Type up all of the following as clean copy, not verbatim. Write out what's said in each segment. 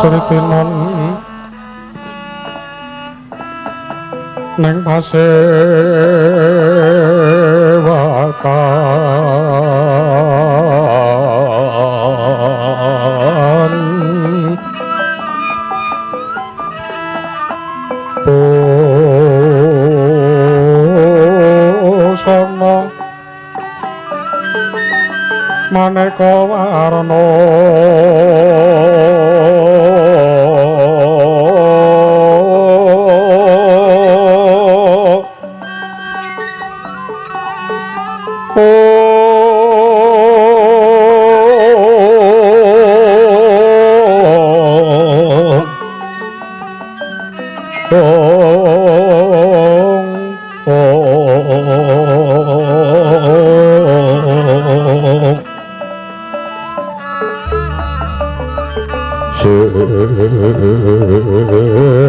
Sritinon neng pasewakan busana maneka warna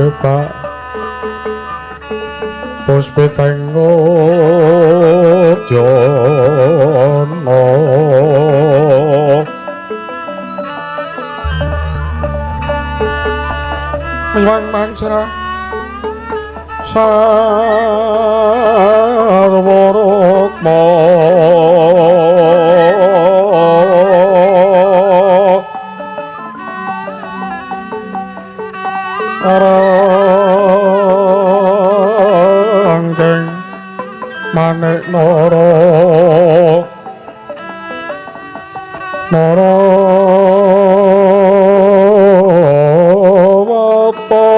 Sepak puspiteng udyana miwang manca sarwa rukma Ranggeng manik nara nara wata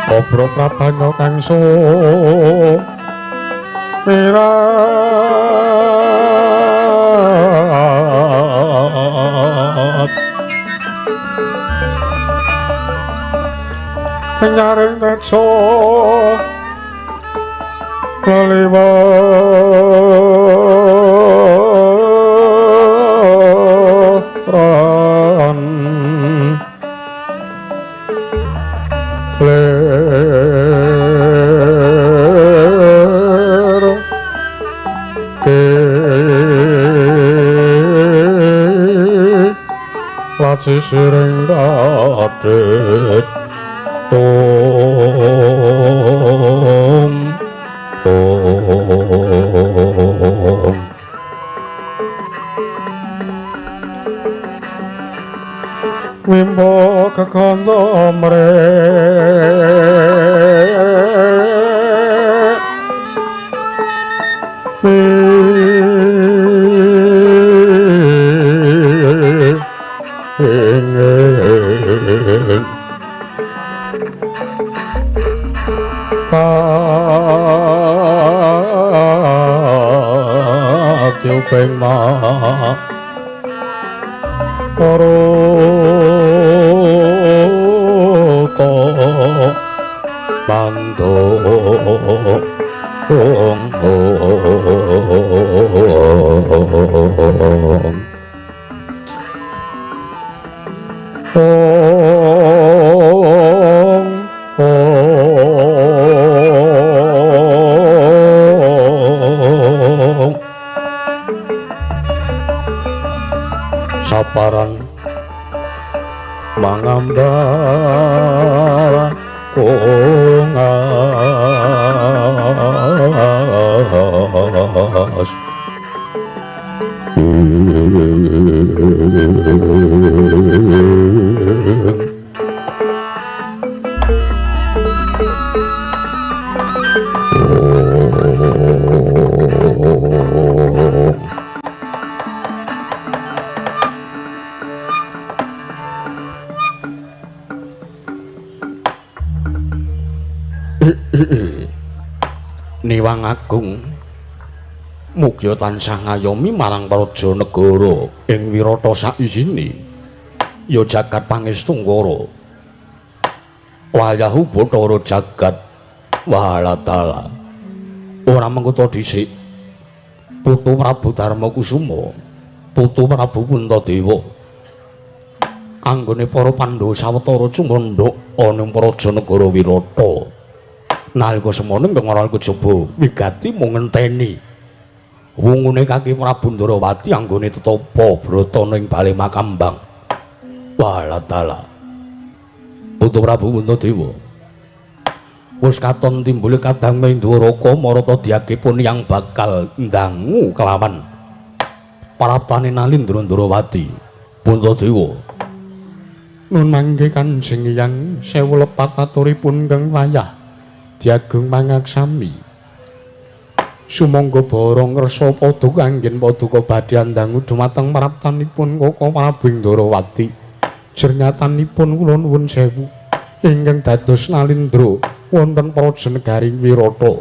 Obro prabanya kang sumirat nyaring tejo leliweran lir ke laci siring dadit om om wimbo kekanda mre Patiuping ma Paruka Mantu Om Om Om Saparan mangambar kungas Niwang Agung mugia tansah ngayomi marang praja negara ing wirata saisine ya jagat pangestu ngara wayahu bathara jagat Walatala. Ora mengko dhisik. Putu Prabu Darma Kusuma, Putu Prabu Puntadewa. Anggone para Pandhawa sawetara cumandhak ana ing Praja Negara Wirata. Nalika semono ingkang ora kejaba wigati mung ngenteni wungune Kaki Prabu Ndrawati anggone tetapa brata ning bale Makambang. Walatala. Putu Prabu Puntadewa. Wis katon timbule kadang Ndwaraka marata diagipun yang bakal ndangu kelawan praptane Nalindra Ndrawati. Puntadewa. Nun mangke Kanjeng Hyang sewu lepat aturipun kang wayah diagung pangaksami. Sumangga borong ngersa paduka anggen paduka badhe ndangu dumateng praptanipun Kaka Prabu Ndrawati. Jernyatanipun kula nuwun sewu ingkang dados Nalindra wonten praja negari Wirata.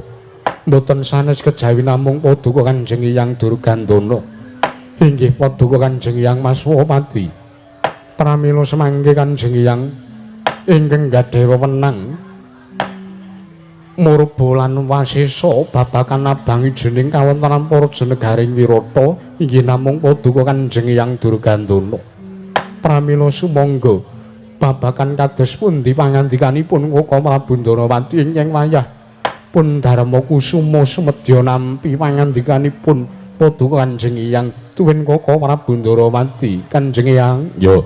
Mboten sanes kejawi namung paduka Kanjeng Hyang Durgandana. Inggih paduka Kanjeng Hyang Maswapati. Pramila semangke Kanjeng Hyang ingkang gadhahi wewenang murba lan wasesa babagan abang ijening kawontenan praja negari Wirata inggih namung paduka Kanjeng Hyang Durgandana. Pramila sumangga babagan kados pundi pangandikanipun Kaka Prabu Ndrawati ingkang wayah pun Darma Kusuma sumedya nampi pangandikanipun paduka Kanjeng Hyang tuwin Kaka Prabu Ndrawati. Kanjeng Hyang ya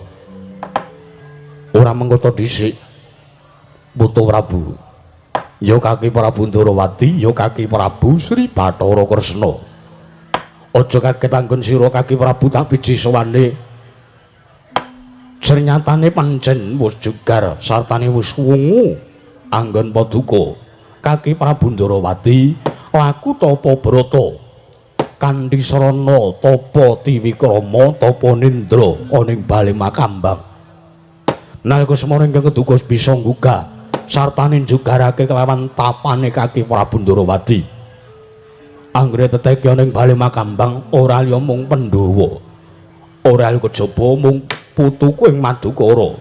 ora mengko dhisik Putu Prabu. Ya Kaki Prabu Ndrawati, ya Kaki Prabu Sri Bathara Kresna. Aja kaget anggon sira Kaki Prabu tak biji sowane. Jernyatane pancen wis jegar sartane wis wungu anggon paduka Kaki Prabu Ndrawati laku tapa brata kanthi srana tapa tiwikrama tapa nindra ana ing bale Makambang. Nalika semono ingkang keduga bisa nggugah sartane njugarake kelawan tapane Kaki Prabu Ndrawati. Anggere teteke ana ing bale Makambang ora liya mung Pandhawa. Ora liya kejaba mung putuku ing Madukara.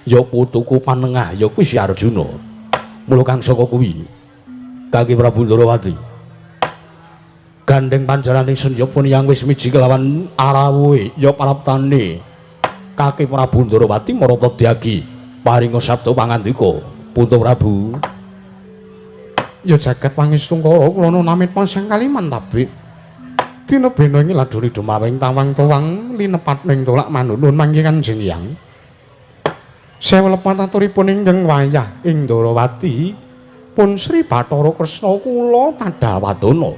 Ya putuku panengah ya kuwi si Arjuna. Mula kang saka kuwi Kaki Prabu Ndrawati gandeng panjarane ingsun ya pun yang wis miji kelawan arawuhe ya praptane Kaki Prabu Ndrawati marata dyagi paringa sabda pangandika. Putu Prabu ya jagat pangestungkara kula namit pasang kaliman tabik dina bena ing ladune dumawing tawang-tawang linepat ning tolak manunun mangke Kanjeng Hyang. Sewu lepat aturipun ingkang wayah ing Ndrawati pun Sri Bathara Kresna kula tadhawadana.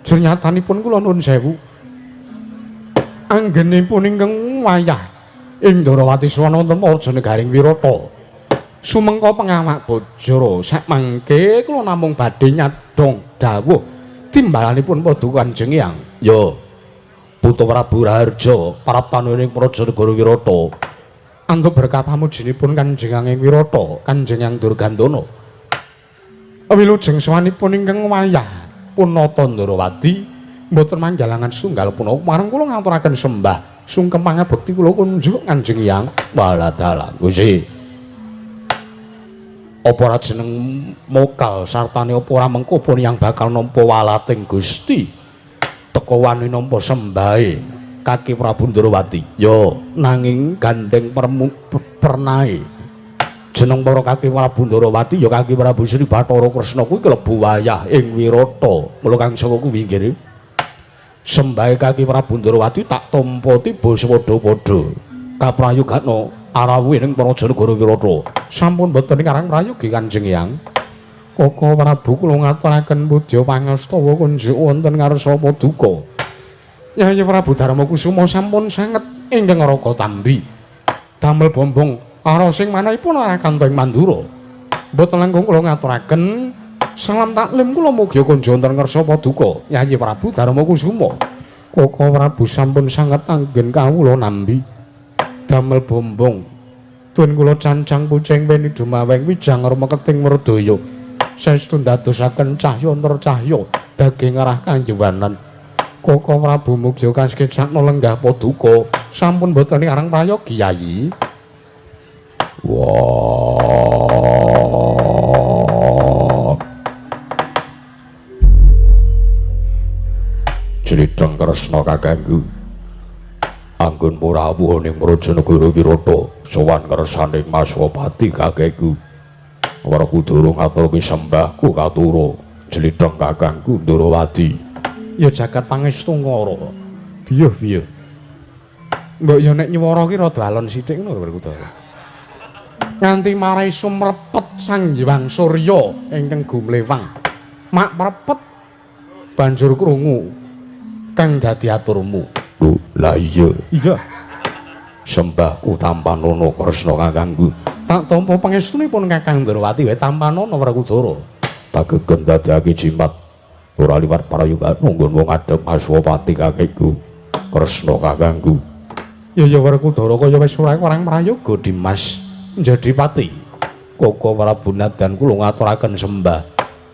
Jernyatanipun kula nuwun sewu anggenipun ingkang wayah ing Ndrawati suwana wonten praja negaring Wirata. Sumengka pengawak bojora sakmangke kula namung badhe nyadhong dawuh timbalanipun paduka Kanjeng Hyang. Ya Putu Prabu Raharja praptane ing praja negara Wirata antuk berkah pamujinipun Kanjeng Hyang Wirata, Kanjeng Hyang Durgandana. Wilujeng sowanipun ingkang wayah punata Ndrawati mboten manggalangan setunggal punapa marang kula ngaturaken sembah sungkem pangabekti kula kunjuk Kanjeng Hyang. Waladala Gusti. Apa ora jeneng mokal sartane apa ora mengko pun yang bakal nampa walating Gusti teka wani nampa sembahe Kaki Prabu Ndrawati. Ya nanging gandeng pernae jeneng para Kaki Prabu Ndrawati ya Kaki Prabu Sri Bathara Kresna kuwi klebu wayah ing Wirata. Mula kang saka kuwi nggih sembahe Kaki Prabu Ndrawati tak tampa tiba swadha-padha kaprayogana arawuhe ning praja negara Wirata. Sampun boten karang prayogi Kanjeng Hyang. Kaka Prabu kula ngaturaken pudya pangastawa kunjuk wonten ngarsa paduka. Yayi Prabu Darma Kusuma sampun sanget ingkang raka tambi. Damel bombong ara sing manahipun ora kanto ing Mandura. Mboten langkung kula ngaturaken salam taklim kula mugi kunjuk wonten ngarsa paduka Yayi Prabu Darma Kusuma. Kaka Prabu sampun sanget anggen kawula nambi. Damel bombong tun kula cancang kucing weni dumaweng wijang remeketing merdaya saestu ndadosaken cahya nercahya daging arah kanjuwanan. Kaka Prabu mugi kasekecakna lenggah paduka sampun boten arang prayogi Yayi. Wah. Kresna kakangku. Anggon rawuh ning Brajanagara Wirata sowan ngersane Maswapati kakekku. Werkudara ngaturke sembahku katura jlitheng kakangku Ndrawati. Ya jagat pangestu ngara. Biyuh biyuh. Mbok ya nek nyuwara ki rada alon sithik ngono Werkudara. Nganti marai sumrepet Sang Hyang Surya ingkang gumlewang. Mak prepet banjur krungu kang dadi aturmu. Lho, lah iya. Iya. Sembahku tampanana Kresna kakangku. Tak tampa pangestunipun Kakang Ndrawati wae tampanana Werkudara. Tagegen dadekake jimat ora liwat prayoga nunggun wong adhep Aswapati kakekku. Kresna kakangku. Ya ya Werkudara kaya wis ora kurang prayoga Dimas njadi pati. Koko Prabu Nadan kula ngaturaken sembah.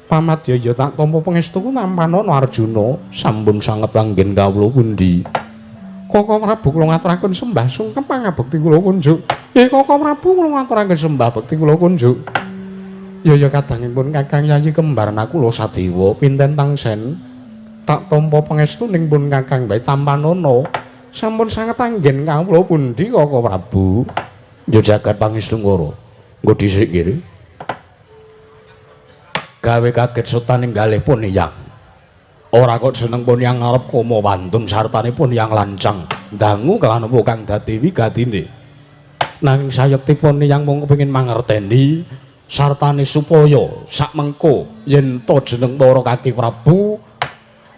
Pamadya ya tak tampa pangestuku tampanana Arjuna. Sampun sanget anggen kawula pundi. Koko Prabu kula ngaturaken sembah sungkem pangabekti kula kunjuk. Koko Prabu kula ngaturaken sembah bekti kula kunjuk. Ya ya kadangipun Kakang Yayi kembar Nakula Sadewa pinten tangsen tak tampa pangestuning pun Kakang bae tampanana. Sampun sanget anggen kawula pundi Koko Prabu. Ya jagat pangestu ngara. Nggo dhisik kiri. Gawe kaget setaning galih pun yang. Ora kok jeneng pun yang ngarep koma wantun sartanipun yang lancang dangu kelan apa kang dadi wigatine. Nanging sayektipun yang mung kepengin mangerteni sartane supaya sakmengko yen to jeneng para kaki Prabu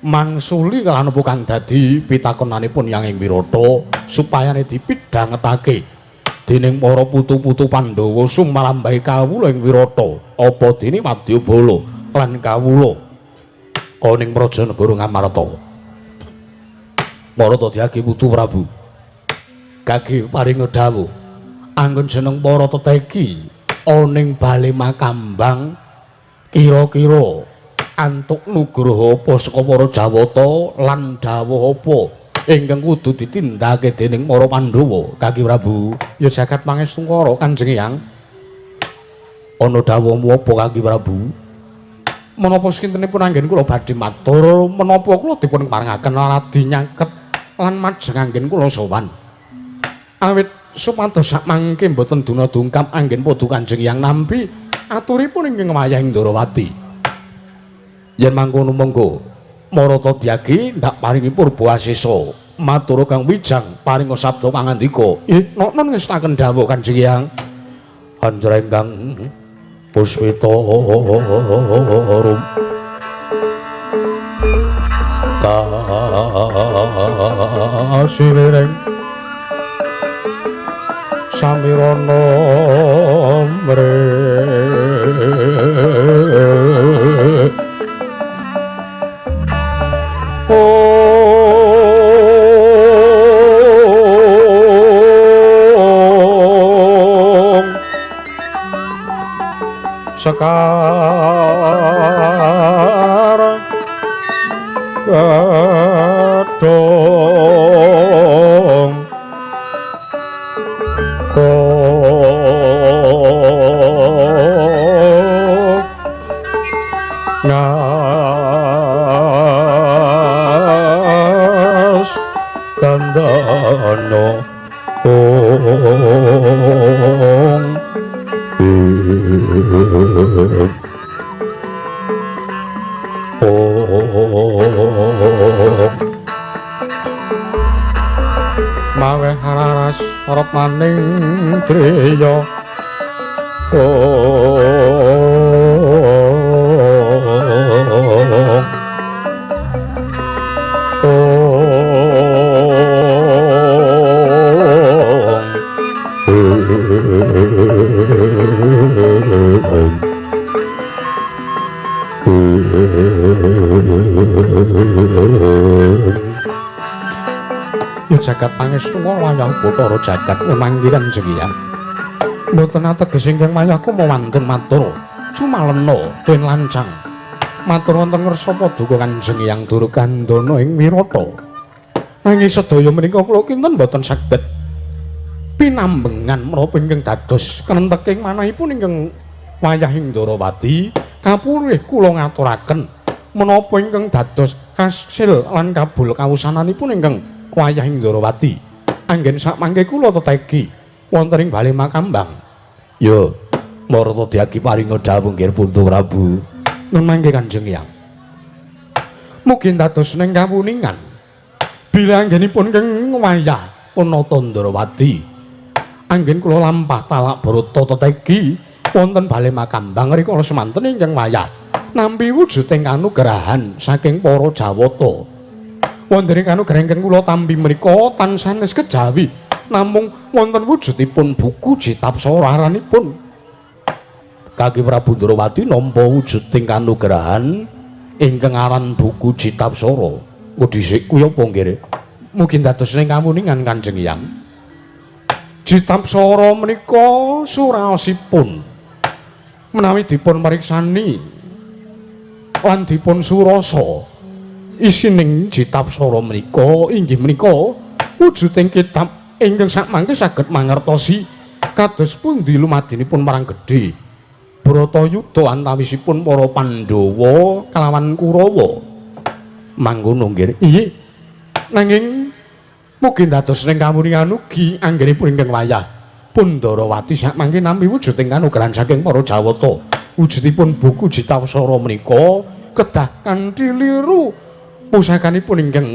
mangsuli kelan apa kang dadi pitakonanipun yang ing Wirata supayane dipidhangetake dening para putu-putu Pandhawa sumarambahe kawula ing Wirata apa dene wadyabala lan kawula ana ing praja negara Ngamarta. Marata diagi putu Prabu. Gage paringa dawuh anggon jeneng para teteki ana ing bale Makambang kira-kira antuk nugraha apa saka para Jawata lan dawuh apa ingkang kudu ditindakake dening para Pandhawa Kaki Prabu. Ya jagat pangestu ngara Kanjeng Hyang. Ana dawuhmu apa Kaki Prabu? Menapa sakintenipun anggen kula badhe matur menapa kula dipun parengaken radi nyaket lan majeng anggen kula sowan. Awit supados sakmangke mboten duna dungkap anggen padha Kanjeng Hyang nampi aturipun ingkang wayah ing Ndrawati. Yen mangkono monggo Marata Dyagi ndak paringi purba asesa matur Kang Wijang paringa sabda pangandika. Noknon ngestaken dawuh Kanjeng Hyang. Anjreng kang puspita rum kasiliring samirana mre sekar kedong kok ngas kandana ong mawe hararas arep maning driya Ya jagat pangestu wayah Bathara jagat memanggi Kanjeng Hyang. Mboten ateges ingkang wayahku mawantun matur cumalena den lancang. Matur wonten ngersa paduka Kanjeng Hyang Durgandana ing Wirata. Nanging sedaya menika kula kinten mboten saged pinambengan menapa ingkang dados krenteking manahipun ingkang wayah ing Ndrawati kapurih kula ngaturaken Menapa ingkang dados kasil lan kabul kawusananipun ingkang wayah ing Ndrawati. Anggen sakmangke kula tetegi wonten ing bale Makambang. Ya, marta diagi paringa dawuh nggih Putu Prabu. Nun mangke Kanjeng Hyang. Mugi dados ning kawuningan bilih anggenipun ingkang wayah Punata Ndrawati. Anggen kula lampah talak brata tetegi wonten bale Makambang rikala semanten ingkang wayah nampi wujuding kanugrahan saking para Jawata. Wonten ing kanugrahan ingkang kula tampi menika tansah sanes kejawi namung wonten wujudipun buku Jitapsara aranipun. Kaki Prabu Ndrawati nampa wujuding kanugrahan ingkang aran buku Jitapsara. Ku dhisik kuwi apa nggih? Mugi dados ing kawuningan Kanjeng Hyang. Jitapsara menika suraosipun menawi dipun meriksani lan dipun surasa isining Jitapsara menika inggih menika wujuding kitab ingkang sakmangke saged mangertosi kados pundi lumadinipun perang gedhe Bratayuda antawisipun para Pandhawa kalawan Kurawa. Mangkono nggih. Inggih. Nanging mugi dados ing kawuningan ugi anggenipun ingkang wayah Pundarawati sakmangke nampi wujuding kanugrahan saking para Jawata. Wujudipun buku Jitapsara menika kedah kanthi liru pusakanipun ingkang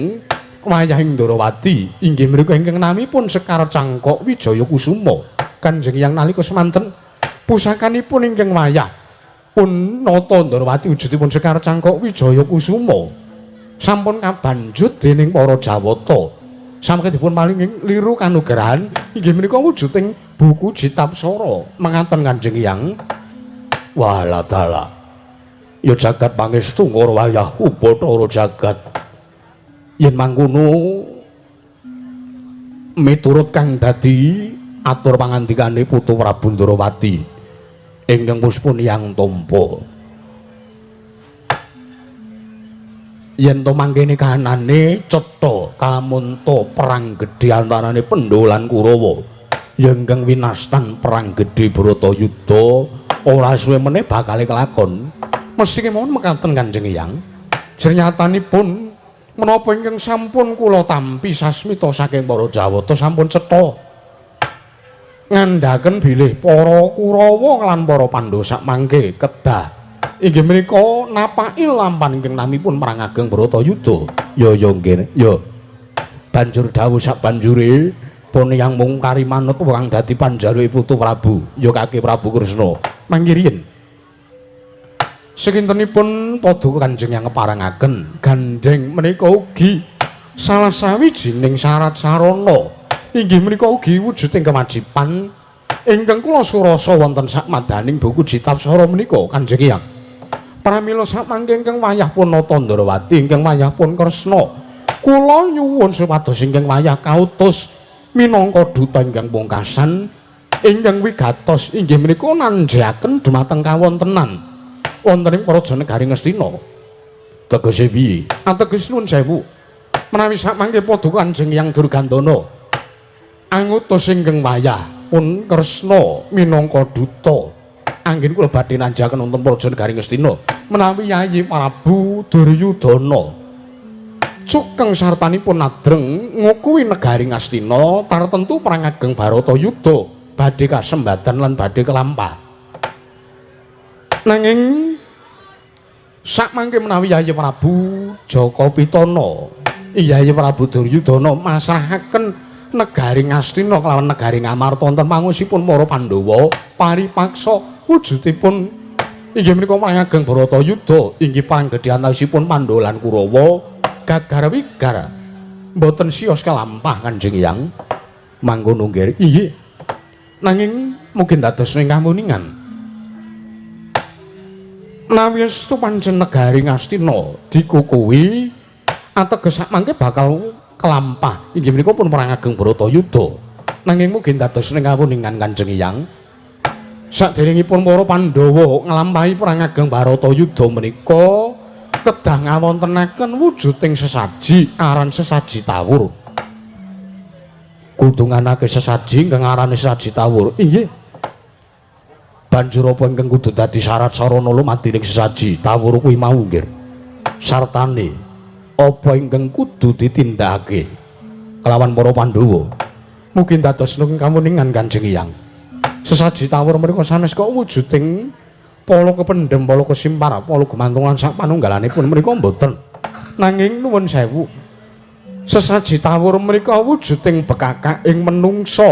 wayah ing Ndrawati inggih menika ingkang namipun Sekar Cangkok Wijaya Kusuma. Kanjeng Hyang nalika semanten pusakanipun ingkang wayah Punata Ndrawati wujudipun Sekar Cangkok Wijaya Kusuma sampun kabanjut dening para Jawata. Samangke dipun paringi liru kanugrahan inggih menika wujuding buku Jitapsara. Mangaten Kanjeng Hyang. Walah dalah. Ya jagat pangestu ngara wayah Bathara jagat. Yen mangkono miturut kang dadi atur pangandikane Putu Prabu Ndrawati ingkang puspun Hyang tampa. Yen to mangkene kahanane cetha kalamunta perang gedhe antarane Pandhawa lan Kurawa ya ingkang winastan perang gedhe Bratayuda ora suwe meneh bakal kelakon. Mesti kemawon mekaten Kanjeng Hyang. Jernyatanipun menapa ingkang sampun kula tampi sasmita saking para Jawata sampun cetha ngandhaken bilih para Kurawa lan para Pandhawa sakmangke kedah inggih menika napaki lampan ingkang namipun perang ageng Bratayuda. Ya ya nggih. Ya. Banjur dawuh sabanjure pun yang mung kari manut kang dadi panjaluke Putu Prabu, ya Kaki Prabu Kresna. Mangke riyin. Sekintenipun padha Kanjeng Hyang keparengaken gandheng menika ugi salah sawijining syarat sarana inggih menika ugi wujuding kewajiban ingkang kula surasa wonten sakmadaning buku Jitapsara menika Kanjeng Hyang. Pramila sakmangke ingkang wayah Punata Ndrawati ingkang wayah pun Kresna kula nyuwun supados ingkang wayah kautus minangka duta ingkang pungkasan ingkang wigatos inggih menika nanjaken dumateng kawontenan wonten ing Praja Negari Ngastina. Tegese piye? Ateges nuwun sewu menawi sakmangke padha Kanjeng Hyang Durgandana angutus ingkang wayah pun Kresna minangka duta anggen kula badhe nanjaken wonten Praja Negari Ngastina menawi Yayi Prabu Duryudana cukeng sartanipun nadreng ngukuhi negari Ngastina tartentu perang ageng Bharatayuda badhe kasembadan lan badhe kelampah. Nanging sakmangke menawi Yayi Prabu Jaka Pitana Yayi Prabu Duryudana masrahaken negari Ngastina kelawan negari Ngamarta wonten pangusipun para Pandhawa paripaksa wujudipun inggih menika perang ageng Bharatayuda inggih perang gedhe antawisipun Pandhawa lan Kurawa gagar wigar mboten siyos kelampah Kanjeng Hyang. Mangkono nggih. Inggih. Nanging mugi dados ing kawuningan menawi estu pancen negari Ngastina dikukuhi ateges sakmangke bakal kelampah inggih menika pun perang ageng Bharatayuda. Nanging mugi dados ing kawuningan Kanjeng Hyang saderengipun para Pandhawa nglampahi perang ageng Bharatayuda menika kedah ngawontenaken wujuding sesaji aran sesaji tawur. Kudu nganake sesaji ingkang arane sesaji tawur. Inggih. Banjur apa ingkang kudu dadi syarat sarana lumadining sesaji tawur kuwi mau nggih? Sartane apa ingkang kudu ditindakake kelawan para Pandhawa. Mugi dados nung kamuningan Kanjeng Hyang. Sesaji tawur menika sanes kok wujuding pala kependhem, pala kesimpar, pala gumantung lan sak panunggalanipun menika mboten. Nanging nuwun sewu. Sesaji tawur menika wujuding bekakak ing menungsa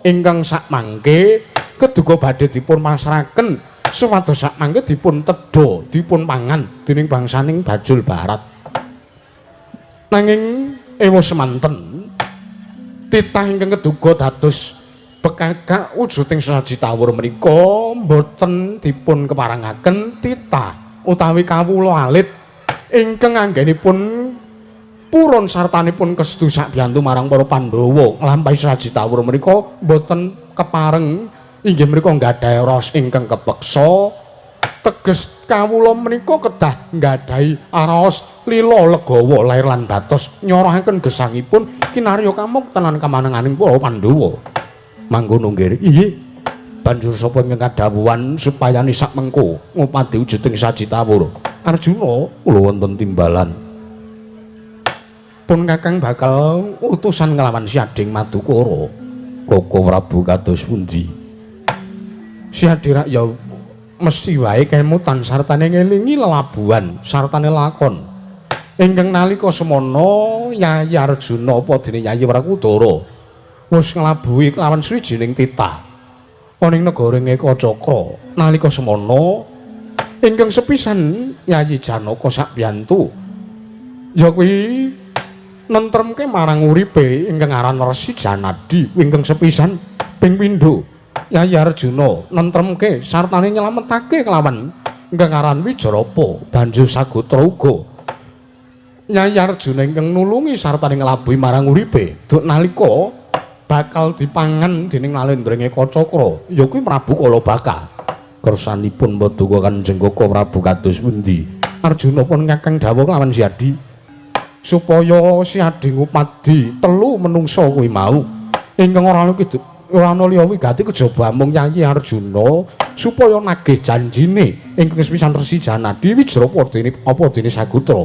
ingkang sakmangke keduga badhe dipun masraken supados sakmangke dipun tedha, dipun pangan dening bangsaning Bajul Barat. Nanging ewa semanten titah ingkang keduga dados bekakak wujuding sesaji tawur menika mboten dipun keparengaken titah utawi kawula alit ingkang anggenipun purun sartanipun kestu sakbiyantu marang para Pandhawa nglampahi sesaji tawur menika mboten kepareng inggih menika nggadahi ros ingkang kepeksa. Teges kawula menika kedah nggadahi raos lila legawa lair lan batos nyorohaken gesangipun kinarya kamukten lan kamanenganing para Pandhawa. Mangkono nggih. Inggih. Banjur sapa ingkang kadhawuhan supaya sak mengko ngupadi wujuding saji tawur? Arjuna, kula wonten timbalan. Pun Kakang bakal utusan nglawan Syading Madukara. Koko Prabu kados pundi? Syadira ya mesti wae kemutan sartane ngelingi lelabuhan sartane lakon ingkang nalika semana Yayi Arjuna apa dene Yayi Werkudara wis nglabuhi kelawan swijining titah ana ing negara Ekacakra. Nalika semana ingkang sepisan Yayi Janaka sakbiyantu ya kuwi nentremke marang uripe ingkang aran Resi Janadi ingkang sepisan ping pindho Yayi Arjuna nentremke sartane nyelametake kelawan ingkang aran Wijarapa banjur sagotra uga Yayi Arjuna ingkang nulungi sartane nglabuhi marang uripe duk nalika bakal dipangan dening Nalendra Ekacakra ya kuwi Prabu Kalabaka. Kersanipun paduka Kanjeng Koko Prabu kados pundi? Arjuna pun kakang dawuh kelawan Siadi supaya Siadi ngupadi telu menungsa kuwi mau ingkang ora ora ana liya wigati kejaba amung Yayi Arjuna supaya nagih janjine ingkang sepisan Resi Janadi Wijarapa dene apa dene Sagotra.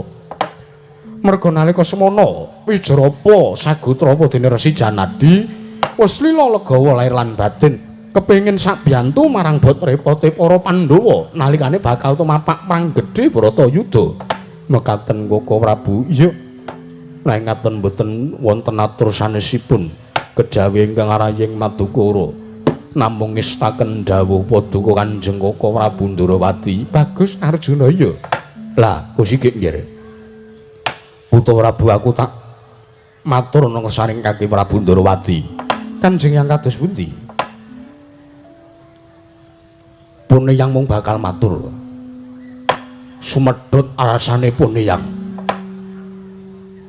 Merga nalika semana Wijarapa Sagotra apa dene Resi Janadi wis lila legawa lair lan batin kepengin sakbiyantu marang bot repote para Pandhawa nalikane bakal tumapak perang gedhe Bharatayuda. Mekaten Koko Prabu. Iya. Nek ngaten mboten wonten atur sanesipun kejawi ingkang araying Madukara namung ngestaken dawuh paduka Kanjeng Koko Prabu Ndrawati. Bagus Arjuna. Iya. Lah kusigik nggih. Putra Prabu aku tak matur nang ngersaning Kaki Prabu Ndrawati. Kanjeng yang kados pundi? Pun yang mung bakal matur. Sumedhut alasane pun yang.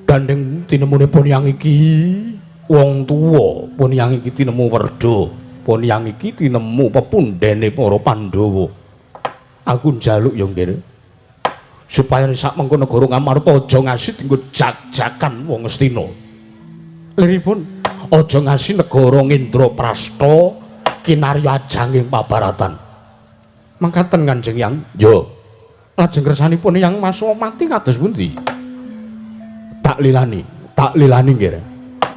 Gandeng tinemune pun yang iki wong tuwa, pun yang iki tinemu werda, pun yang iki tinemu pepundhene para Pandhawa. Aku njaluk ya nggih. Supaya sak mengko negara Ngamarta aja ngasi dienggo jak-jakan wong Ngastina. Liripun aja ngasi negara Ngendraprasta kinarya ajanging pabaratan. Mangkaten Kanjeng Yang. Yo. Lajeng kersanipun Yang Maswamati kados pundi? Tak lilani nggih.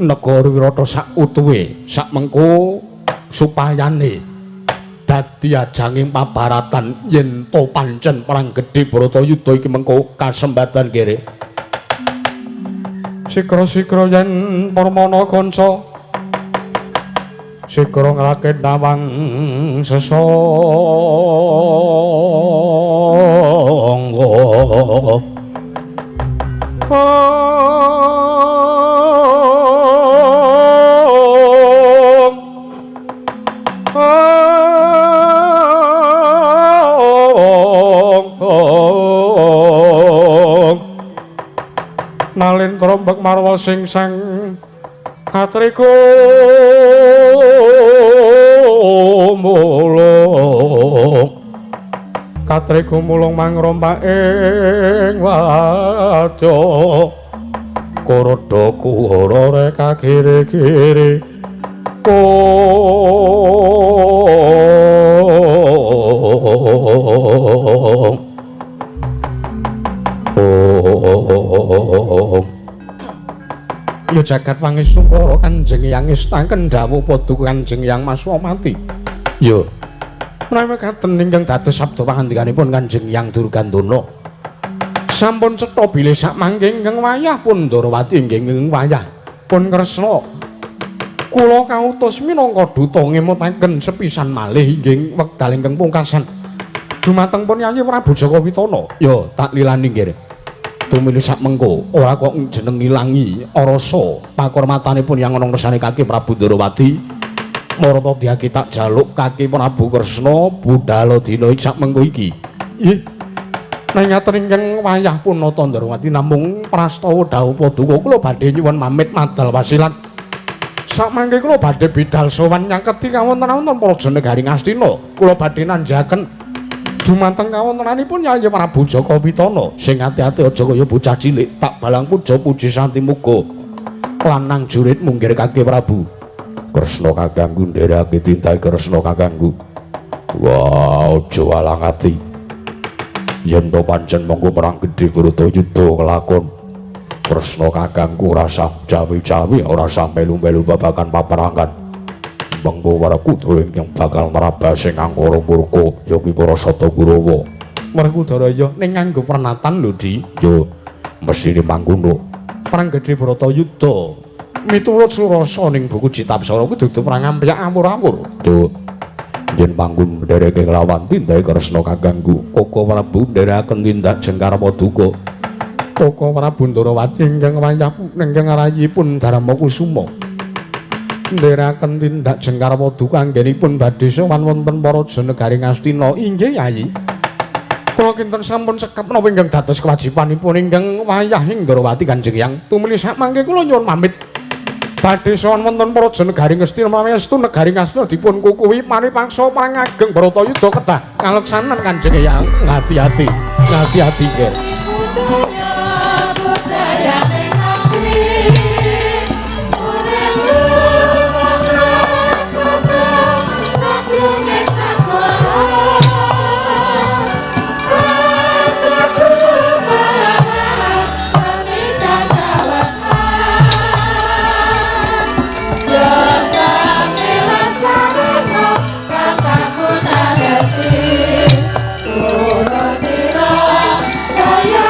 Negara Wirata sak utuhe, sak mengko supayane dadi ajanging pabaratan yen to pancen perang gedhe Bharatayuda iki mengko kasembatan nggih. Sikra-sikra yen permana kanca sikra nglakit nawang sesangga. Nalin trombak marwa sing sang katriku mulung katriku mulung mangrompak ing wadya Kuroda kuhara reka kiri-kiri kong. Oh. Ya jagat pangestu para Kanjeng Hyang ngestaken dawuh paduka Kanjeng Hyang Maswamati. Ya. Menawi mekaten ingkang dados sabda pangandikanipun Kanjeng Hyang Durgandana. Sampun cetha bilih sakmangke ingkang wayah pun Ndorowati inggih ingkang wayah pun Kresna. Kula kautus minangka duta ngemutaken sepisan malih inggih wekdal ingkang pungkasan. Dumateng pun Yayi Prabu Jaka Witana. Ya tak lilani nggih. Tumili sak mengko ora kok jeneng ngilangi arasa pakurmatanipun yang ana ngersane Kaki Prabu Ndorowati. Marata diaki tak jaluk Kaki Prabu Kresna budhal dina sak mengko iki. Nggih. Ning ngaten ingkang wayah punata Ndorowati namung prastawa dawuh paduka kula badhe nyuwun pamit madal wasilat. Sakmangke kula badhe bidal sowan nyaketi kawontenan Praja Negari Ngastina. Kula badhe nanjaken dumateng kawontenanipun Yayi Prabu Jaka Witana. Sing ati-ati aja kaya bocah cilik, tak balang puja puji santi muga lanang jurit munggir Kaki Prabu Kresna kakangku nderake tindak Kresna kakangku. Wah, aja walang ati. Yen to pancen mengko perang gedhe Bharatayuda kelakon. Kresna kakangku ora sah cawi-cawi, ora sah melu-melu babagan paperangan. Mengko Werkudara ingkang bakal mrabas sing angkara murka ya kuwi para Sata Kurawa. Werkudara ya ning nganggo pernatan lho, Di. Ya mesthine mangkono. Perang gedhe Bharatayuda miturut surasa ning buku Citapsara kuwi dudu perang ampyak awur-awur. Yo yen mangkun ndereke nglawan tindake Kresna kakangku, Koko Prabu nderekaken tindak jengkar paduka. Koko Prabu Ndorowati ingkang wayah ingkang rayipun Darma Kusuma. Nderekaken tindak jengkar paduka anggenipun badhe sowan wonten Praja Negari Ngastina. Inggih Yayi. Kula kinten sampun cekap napa ingkang dados kewajibanipun ingkang wayah ing Ndorowati Kanjeng Hyang. Tumili sakmangke kula nyuwun pamit. Badhe sowan wonten Praja Negari Ngastina menawi estu Negari Ngastina dipun kukuhi paripaksa perang ageng Bharatayuda kedah kaleksanan Kanjeng Hyang. Ngati-ati, ngati-ati nggih. Saya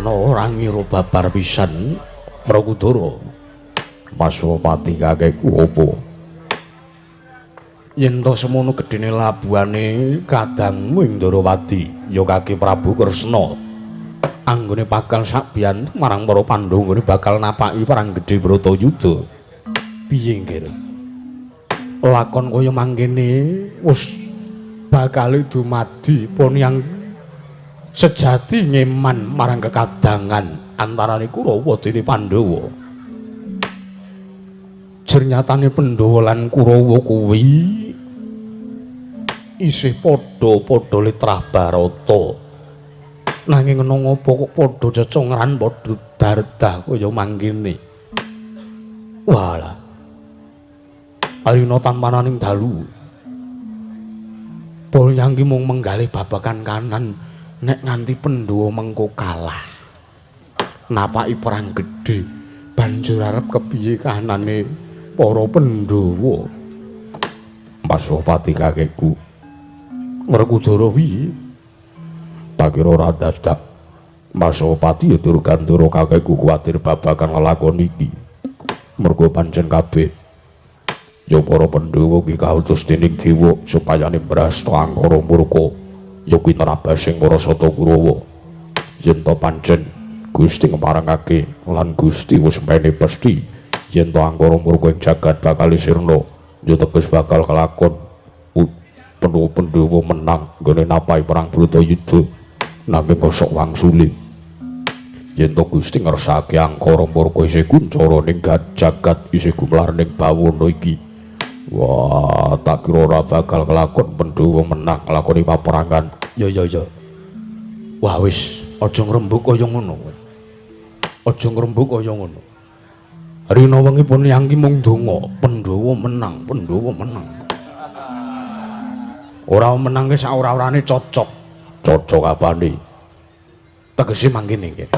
Kresna ora ngira babar pisan Werkudara. Pasupati kakekku apa? Yen to semono gedene labuhane kadangmu ing Ndarawati ya Kaki Prabu Kresna. Anggone bakal sakbiyan marang para Pandhawa nggone bakal napaki perang gedhe Bratayuda. Piye nggih? Lakon kaya mangkene wis bakal dumadi pun yang sejati ngeman marang kekadangan antarane Kurawa dene Pandhawa. Jernyatane Pandhawa lan Kurawa kuwi isih padha-padha litrah Barata. Nanging ana ngapa kok padha cecongran padha dardah kaya mangkene. Walah. Arina tanpananing dalu. Bonyangki mung menggalih babagan kanan nek nganti Pandhawa mengko kalah. Napaki perang gedhe banjur arep kepiye kahanane para Pandhawa. Pasupati kakekku. Werkudara piye? Tak kira ora dadak. Pasupati ya Durgandara kakekku kuwatir babagan lelakon iki. Mergo pancen kabeh ya para Pandhawa ki kautus dening dewa supaya nembrasta angkara murka ya kuwi nerabasing para Sata Kurawa. Yen to pancen Gusti ngeparengake lan Gusti wis mene pesthi yen to angkara murka ing jagat bakal sirna ya teges bakal kelakon Pandhawa menang nggone napai perang Bratayuda nanging kosok wangsule. Yen to Gusti ngersake angkara murka isih kuncara ning jagat isih gumelar ning bawana iki. Wah, tak kira ora bakal kelakon Pandhawa menang nglakoni paperangan. Ya ya ya. Wah wis, aja ngrembug kaya ngono. Aja ngrembug kaya ngono. Rina wengi pun yang ki mung donga, Pandhawa menang, Pandhawa menang. Ora menangke sak ora-orane cocok. Cocok apane? Tegese mangkene nggih.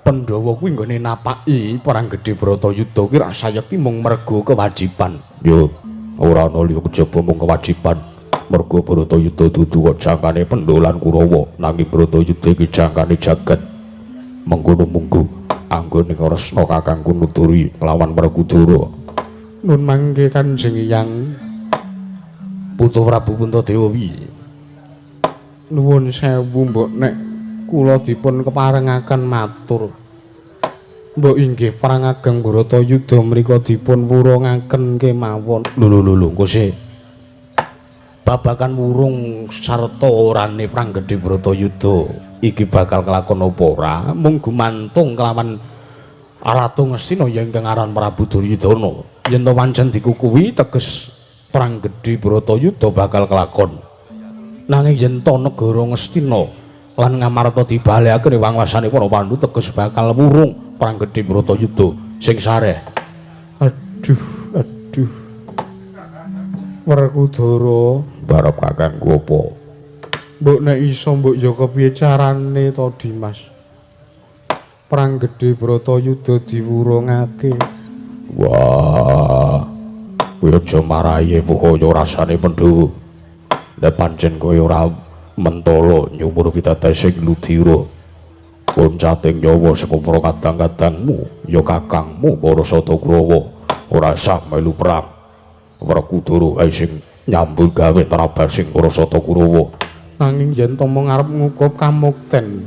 Pandhawa kuwi nggone napaki perang gedhe Bratayuda ki rak sayekti mung mergo kewajiban. Ya, ora ana liya kejaba mung kewajiban. Mergo Bratayuda dudu kok jangkane Pandhawa lan Kurawa, nanging Bratayuda iki jangkane jagat. Mengkono munggu anggone Kresna kakangku nuturi lawan Werkudara. Nun mangke Kanjeng Hyang Putu Prabu Puntadewa piye? Nuwun sewu mbok nek kula dipun keparengaken matur. Mbok inggih perang ageng Bratayuda mriku dipun wurungaken kemawon. Lho lho lho engko sik. Babagan wurung sarta orane perang gedhe Bratayuda iki bakal kelakon apa ora mung gumantung kelawan Ratu Ngastina ya ingkang aran Prabu Duryudana. Yen to pancen dikukuhi teges perang gedhe Bratayuda bakal kelakon. Nanging yen to negara Ngastina lan Ngamarta dibalekake wangwasane para Pandhu teges bakal wurung perang gedhe Bratayuda sing sareh. Aduh, aduh. Werkudara, barep kakangku apa? Mbok nek iso mbok ya kepiye carane to Dimas? Perang gedhe Bratayuda diwurungake. Wah. Kowe aja marahi kaya rasane Pandhawa. Nek pancen kowe ora mentala nyumur pitadas sing ludira. Loncating nyawa saka para kadang-kadangmu, ya kakangmu para Sata Kurawa ora sah melu perang. Werkudara ae sing nyambut gawe trabasing para Sata Kurawa. Nanging yen to mung arep ngukup kamukten,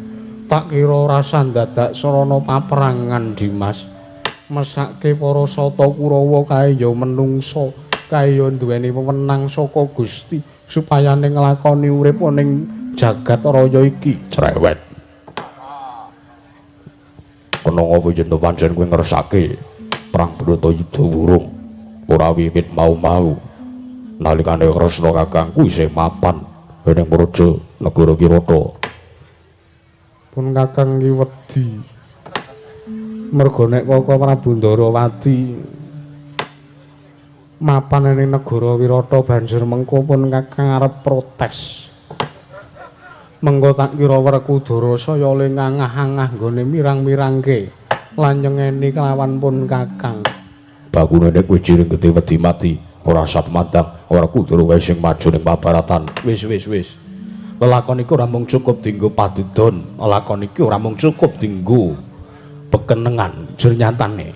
tak kira ora dadak sarana paperangan Dimas. Mesake para Sata Kurawa kae ya menungsa, kae ya duweni wewenang saka Gusti supayane nglakoni urip ning jagat raya iki. Cerewet. Kena apa yen to pancen kowe ngersake perang Bratayuda wurung ora wiwit mau-mau. Nalikane Kresna kakangku isih mapan ning praja negara Wirata. Pun kakang ki wedi. Mergo nek Kaka Prabu Ndarawati mapan ning negara Wirata banjur mengko pun kakang arep protes. Mengko tak kira Werkudara saya le ngangah-angah nggone mirang-mirangke lan nyengeni kelawan pun kakang. Bakune nek kowe jiring gedhe wedi mati, ora sat mandang, Werkudara wae sing maju ning pabaratan. Wis wis wis. Lelakon iki ora mung cukup dienggo padudon, lelakon iki ora mung cukup dienggo bekenengan jernyatane.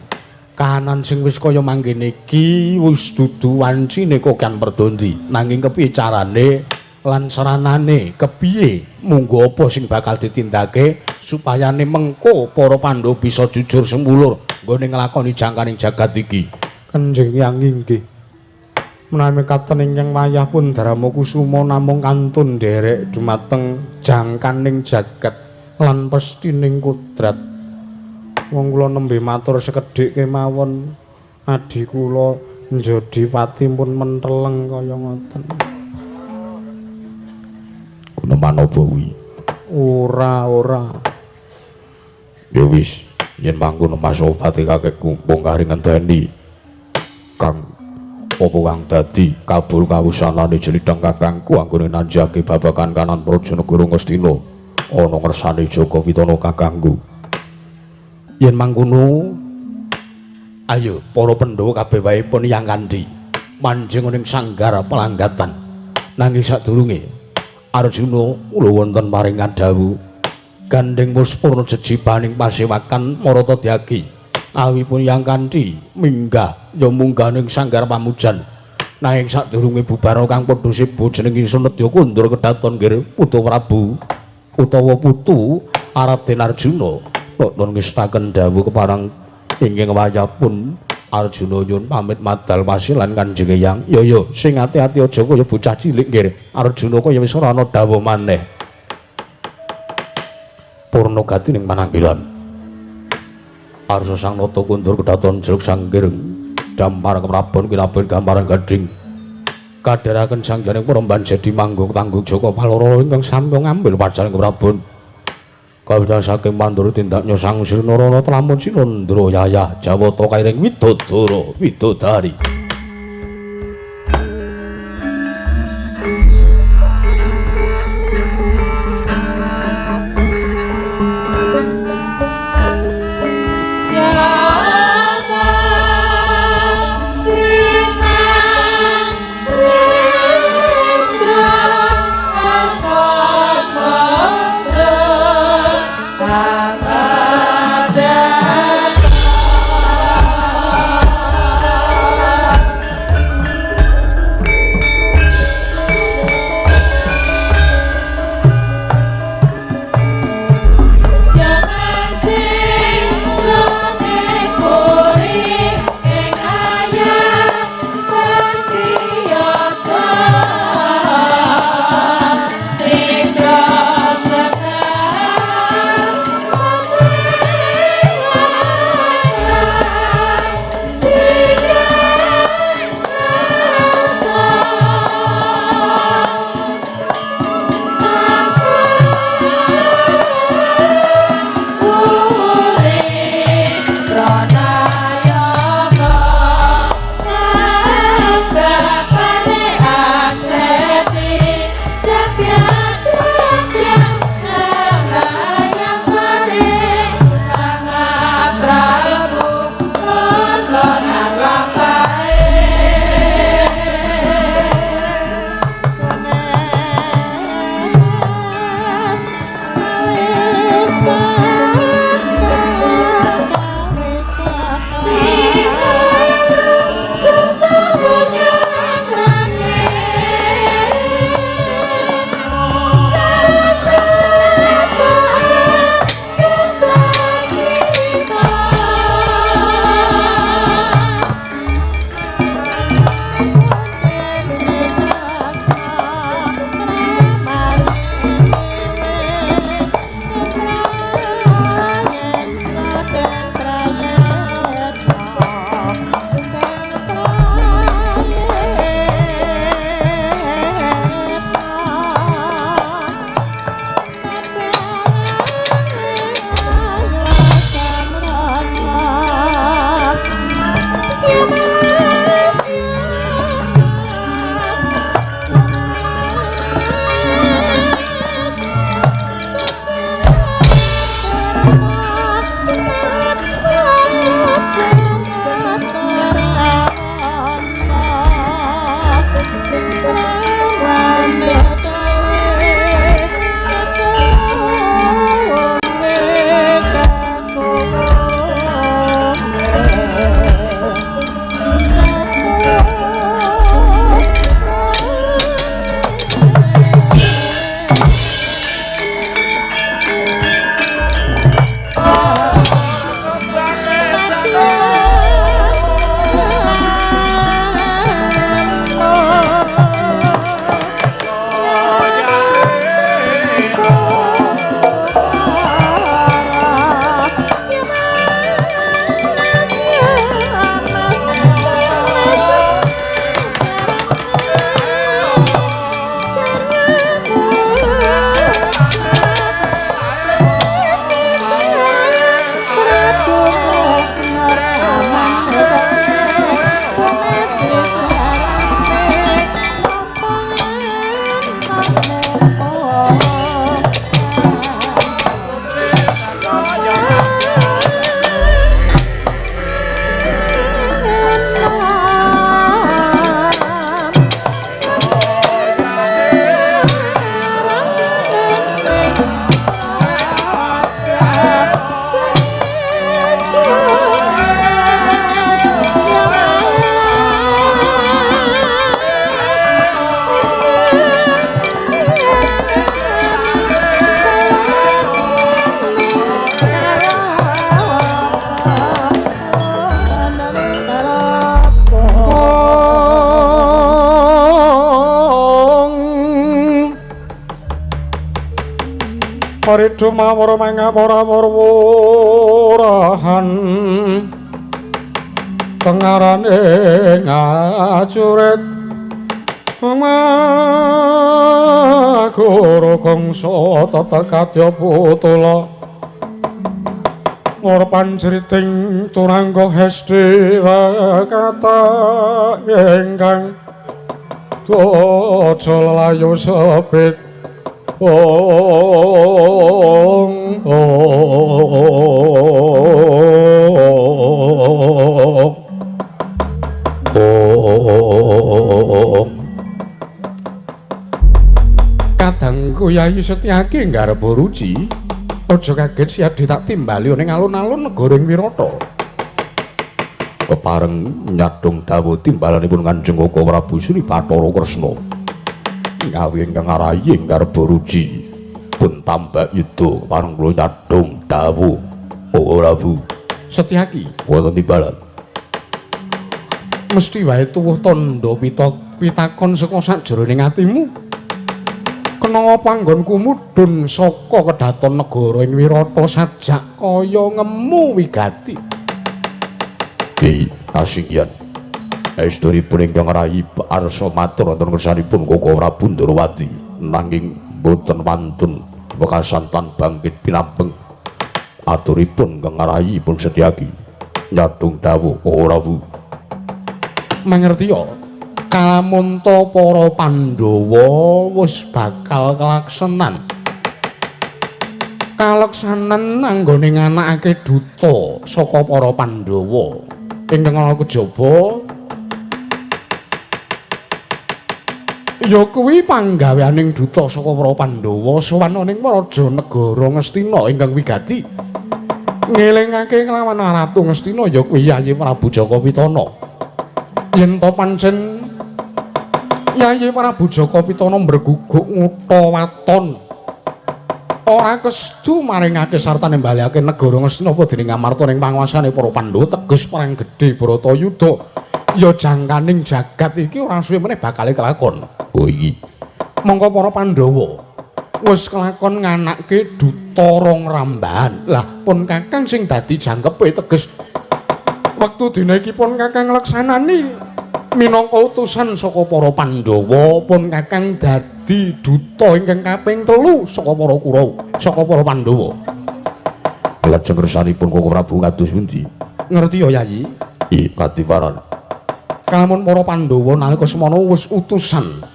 Kahanan sing wis kaya mangkene iki wis dudu wancine kokan perdondi. Nanging kepiye carane lan saranane, kepiye munggo apa sing bakal ditindake supayane mengko para Pandhawa bisa jujur semulur nggone nglakoni jangkaning jagat iki. Kanjeng Hyang inggih. Menawi katen ingkang wayah pun Darma Kusuma namung kantun nderek dumateng jangkaning jagat lan pestining kodrat. Wong kula nembe matur sekedhik kemawon adhi kula Njodipati pun menteleng kaya ngoten. Guneman apa kuwi? Ora, ora. Ya wis, yen mangkono Mas Opati kakekku mung kari ngenteni Kang apa kang dadi kabul kawusanane jelidang kakangku anggone nanjake babagan kanan praja negara Ngastina ana ngersane Jaka Witana kakangku. Yen mangkono ayo para Pandhawa kabeh wae pun yang kanthi manjing ning sanggar pelanggatan. Nanging sadurunge Arjuna kula wonten paringan dawuh gandeng muspurna jejibaning pasewakan Marata Dyagi. Awipun yang kanthi minggah ya munggah ning sanggar pamujan. Nanging sadurunge bubar kang padha sibuk jeneng ingsun nedya kundur kedaton nggih Putu Prabu utawa putu Raden Arjuna. Nuwun ngestaken dawuh keparang ingkang wayahpun Arjuna nyuwun pamit madal pasilan Kanjeng Hyang. Ya ya sing ati-ati aja kaya bocah cilik nggih. Arjuna kaya wis ora ana dawuh maneh. Purna gati ning pananggilan. Arsa sang nata kundur kedaton jeruk sanggir dampar keprabon kilabon gambaran gading kadharaken sang janing peremban jadi manggung tanggung Jaka Paloro ingkang sampun ngambil pacaran keprabon kawita saking Pandura tindaknya sang Sri Narana telamun sinundra yayah Jawata kairing widodara widodari. Ada. Paridu mawar mangapura-wurahan tengarane ngacurit Maguru kangsa tetekadya putula Ngor panjriting turangga hesti kata ingkang daja lelayu sepit Ong ong ong. Kadangku Yayi Setyaki nggarpa ruci, aja kaget Siadi tak timbali ning alun-alun negara ing Wirata. Kepareng nyadong dawuh timbalanipun Kanjeng Koko Prabu Sri Bathara Kresna. Ngawi ingkang ngarayi nggarpa ruci pun tambah itu pareng kula nyadong dawuh Koko Prabu Setyaki wonten timbalan. Mesti wae tuwuh tandha pitakon saka sajroning atimu. Kena panggonku mudhun saka kedaton negara ing Wirata sajak kaya ngemu wigati. Kasinggihan. Esturipun ingkang rayi arsa matur wonten ngersanipun Koko Prabu Ndorowati nanging boten wantun wekasan tan bangkit pinambeng aturipun ingkang rayi pun Setyaki nyadong dawuh Koko Prabu. Mangertiya kalamunta para Pandhawa wis bakal kelaksanan. Kaleksanan anggone nganakake duta saka para Pandhawa ingkang ana kejaba ya kuwi panggaweaning duta saka para Pandhawa sowan ana ing raja negara Ngastina ingkang wigati ngelingake kelawan Ratu Ngastina ya kuwi Yayi Prabu Jaka Pitana. Yen to pancen Yayi Prabu Jaka Pitana mbreguguk ngutha waton ora kesedu maringake sartane mbalekake negara Ngastina apa dening Amarta ning panguasane para Pandhawa teges perang gedhe Bharatayuda ya jangkaning jagat iki ora suwe meneh bakale kelakon. Oh iki mongko para Pandhawa wis kelakon nganake duta rong rambahan. Lah pun kakang sing dadi jangkepe teges wektu dina iki pun kakang ngleksanani minangka utusan saka para Pandhawa, pun kakang dadi duta ingkang kaping 3 saka para Kurawa, saka para Pandhawa. Lajeng kersanipun Koko Prabu kados pundi? Ngerti ya Yayi? Ih, katiwaran. Kalamun para Pandhawa nalika semana wis utusan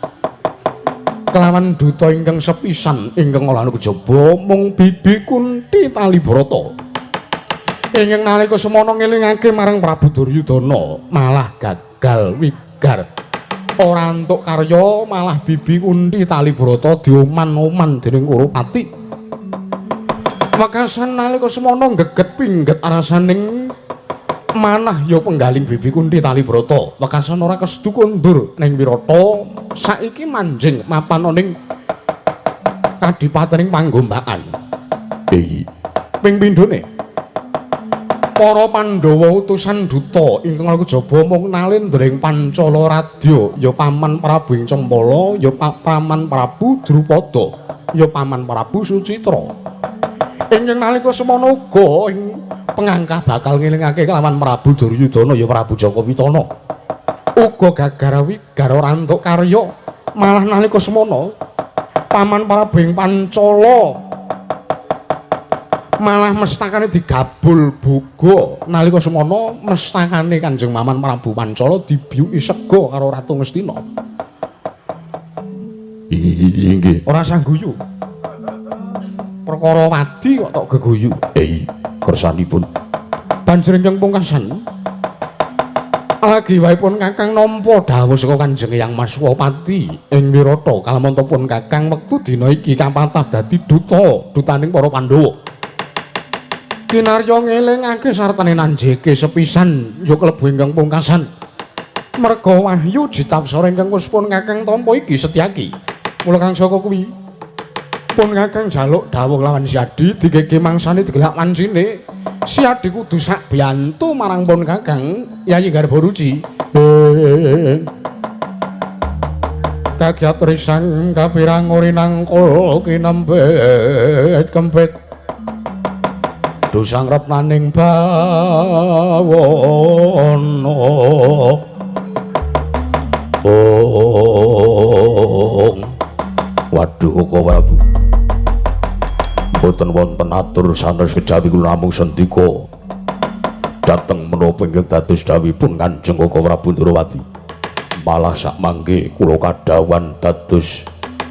kelawan duta ingkang sepisan ingkang ora kejaba mung Bibi Kunti Talibrata. Ingkang nalika semana ngelingake marang Prabu Duryudana malah gagal wigar. Ora entuk karya malah Bibi Kunti Talibrata dioman-oman dening Kurupati. Wekasan nalika semana geget pingget arasaning manah ya penggaling Bibi Kunti Talibrata. Wekasan ora kesedu kondur ning Wirata, saiki manjing mapan ning kadipatening Panggombakan. Iki ping pindhone para Pandhawa utusan duta ingkang kejaba mung nalendra ing Pancala Radya, ya paman Prabu ing Cempala, ya paman Prabu Drupada, ya paman Prabu Sucitra. Ingkang nalika semana uga ing pengangkah bakal ngelingake kelawan Prabu Duryudana ya Prabu Jaka Pitana. Uga gagar wigar ora entuk karya, malah nalika semana paman Prabu ing Pancala malah mestakane digabul boga. Nalika semana mestakane Kanjeng Maman Prabu Pancala dibiyuki sega karo Ratu Ngastina. Inggih, ora usah guyu. Perkara wadi kok tok geguyu. Kersanipun. Banjur ingkang pungkasan lagi wae pun kakang nampa dawuh saka Kanjeng Hyang Maswapati ing Wirata kalamunta pun kakang wektu dina iki kapatah dadi duta dutaning para Pandhawa. Kinarya ngelingake sartane nanjeke sepisan ya klebu ingkang pungkasan. Merga wahyu jitapsara ingkang wis pun kakang tampa iki Setyaki. Mula kang saka kuwi pun kakang njaluk dawuh lawan Siadi digege mangsane digelak wancine. Siadi kudu sak biyantu marang pun kakang Yayi Garbaruci. Kagiat risang kapirang urinangkul kinempit kempit dosang retnaning bawana. Ong. Waduh Koko Prabu, mboten wonten atur sanes kejawi kula namung sendika dhateng menapa ingkang dados dawuhipun Kanjeng Koko Prabu Ndrawati. Malah sak mangke kula kadhawan dados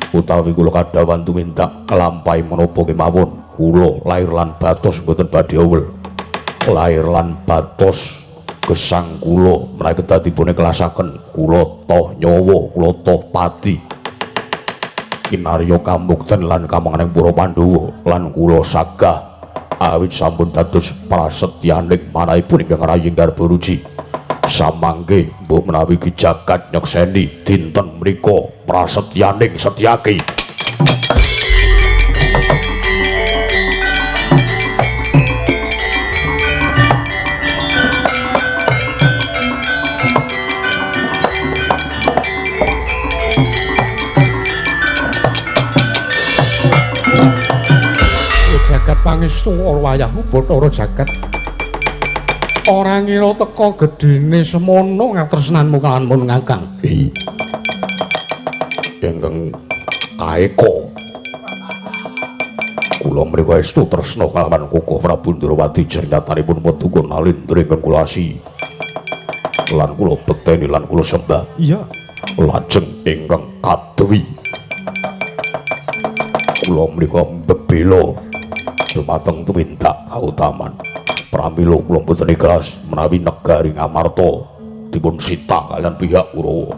utawi kula kadhawan tumindak nglampahi menapa kemawon. Kula lair lan batos mboten badhe owel. Lair lan batos gesang kula menawi kedadipun ikhlasaken kula toh nyawa, kula toh pati. Kinarya kamukten lan kamanganing para Pandhawa lan kula sagah awit sampun dados prasetyaning manahipun ingkang rayi Garbaruci. Samangke mbok menawi ki jagat nyekseni dinten mriku prasetyaning Setyaki. Jagat pangestu wayahu Bathara jagat. Ora ngira teka gedene semono ngatresnanmu kawan pun Kakang. Ingkang kaeka kula mriku estu tresna kalawan Koko Prabu Ndrawati jernyatanipun paduka nalindra ingkang kula asi lan kula bekteni lan kula sembah. Iya. Lajeng ingkang kadwi kula mriku mbebela dumateng tumindak kautaman. Pramila kula mboten ikhlas menawi negari Ngamarta dipun sita kalian pihak Kurawa.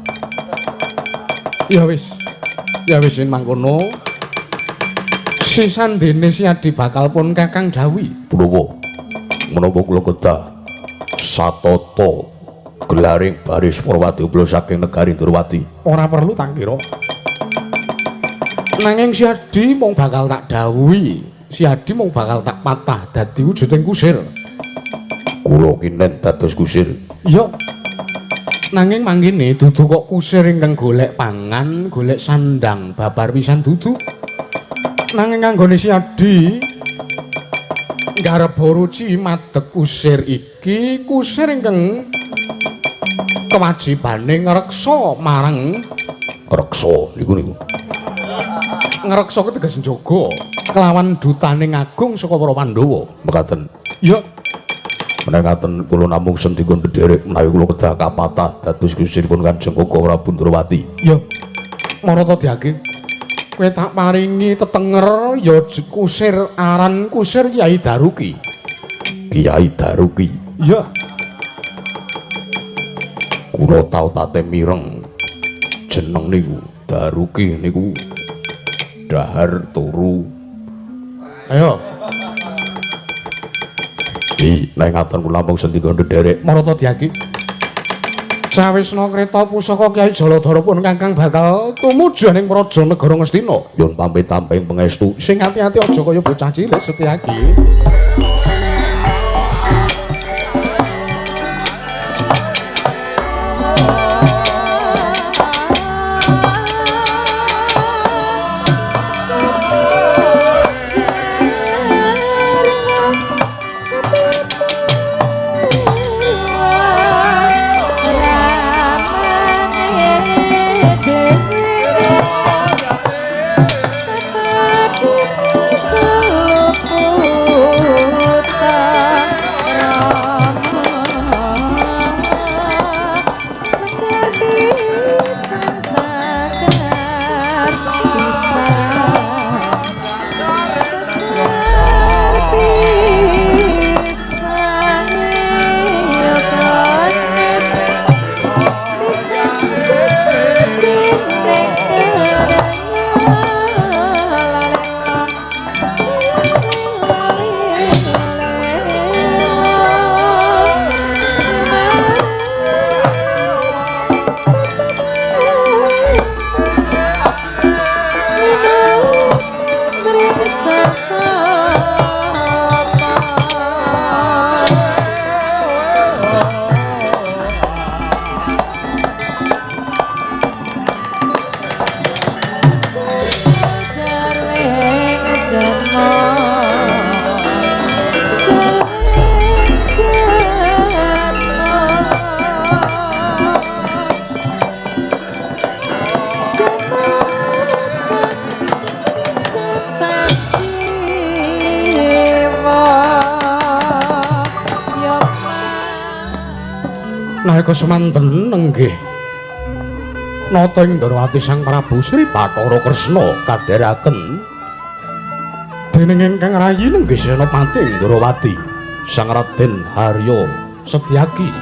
Ya wis. Ya wis yen mangkono sisandene Siadi bakal pun Kakang dawuhi. Punapa? Menapa kula kedah satata gelaring baris Purwadya saking negari Ndrawati? Ora perlu tak kira. Nanging Siadi mung bakal tak dawuhi. Siadi mung bakal tak patah dadi wujuding kusir. Kula kinen dados kusir. Iya. Nanging mangkene dudu kok kusir ingkang golek pangan, golek sandang babar pisan dudu. Nanging anggone Siadi nggareba ruci madeg kusir iki, kusir ingkang kewajibane ngreksa marang reksa niku niku. Ngreksa teges njaga kelawan dutane agung saka para Pandhawa. Mekaten. Iya. Menawi ngaten kula namung sendika ndherek menawi kula kedah kapatah dados kusiripun Kanjeng Koko Prabu Ndrawati. Ya. Marata diake. Kowe tak paringi tetenger ya kusir aran kusir Kyai Daruki. Kyai Daruki. Iya. Kula tau tate mireng jeneng niku Daruki niku dahar turu. Ayo. Nek ngaten kula namung sendika ndherek. Marata diaki. Sawisna kreta pusaka Kyai Jaladara pun Kakang bakal tumuju ning praja negara Ngastina. Nyuwun pamit tamping pangestu. Sing ati-ati aja kaya bocah cilik Setyaki. Selamat. Nalika semanten nenggih nata ing Ndrawati Sang Prabu Sri Bathara Kresna kadheraken dening ingkang rayi nenggih Senopati Ndrawati Sang Raden Harya Setyaki.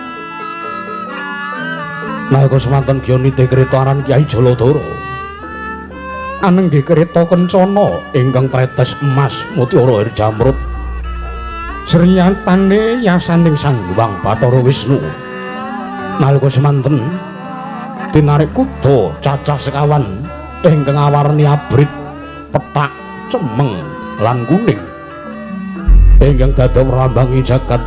Nalika semanten gya nitih kreta aran Kyai Jaladara anenggih kreta kencana ingkang tretes emas mutiara air jamrut sriyatane yasaning Sang Hyang Bathara Wisnu. Nalika semanten tinarik kuda cacah sekawan ingkang awarni abrit, pethak, cemeng lan kuning ingkang dados rambangi jagat.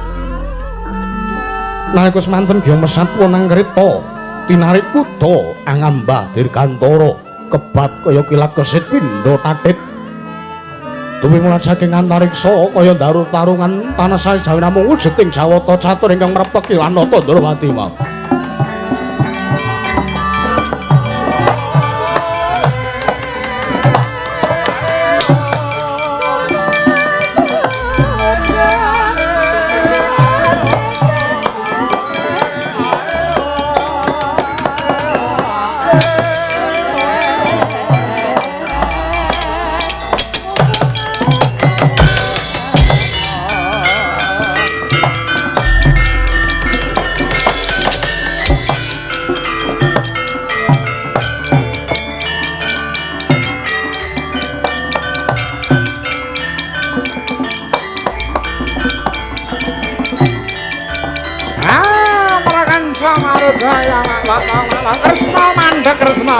Nalika semanten gya mesat wonang kreta tinarik kuda angambah dirgantara kebat kaya kilat kesit pindha tatit tumimulat saking antariksa kaya daru tarungan tanah sajawi namung wujud ing jawata catur ingkang mrepeki lan nata Ndrawati mau. Kresna mandhek Kresna.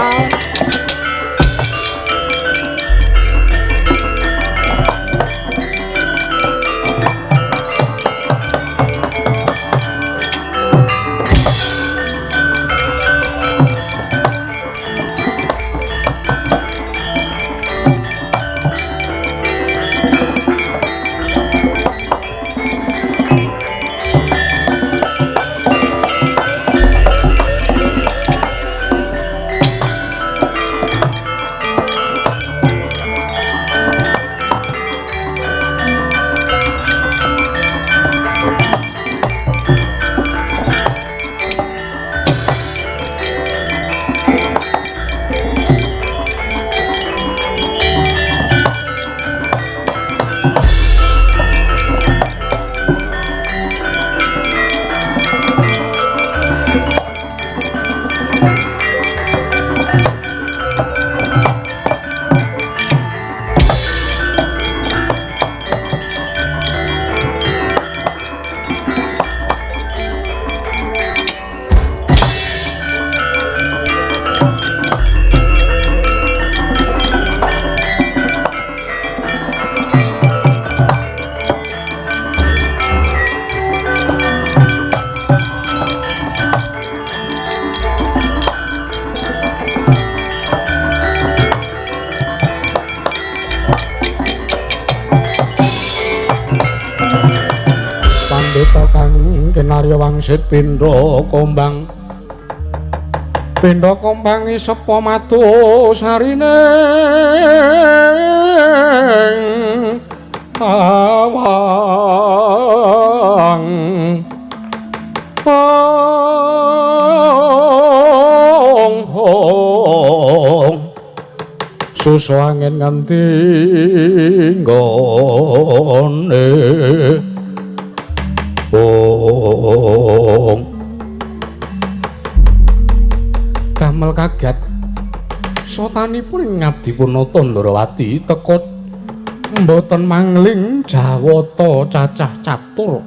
Kinarya wangsit pindha kombang, pindha kombangi sepa matu sarine awang. Ong ong susu angin nganti nggone. Ong damel kaget sotanipun ngabdi punata Ndrawati teka mboten mangling jawata cacah catur.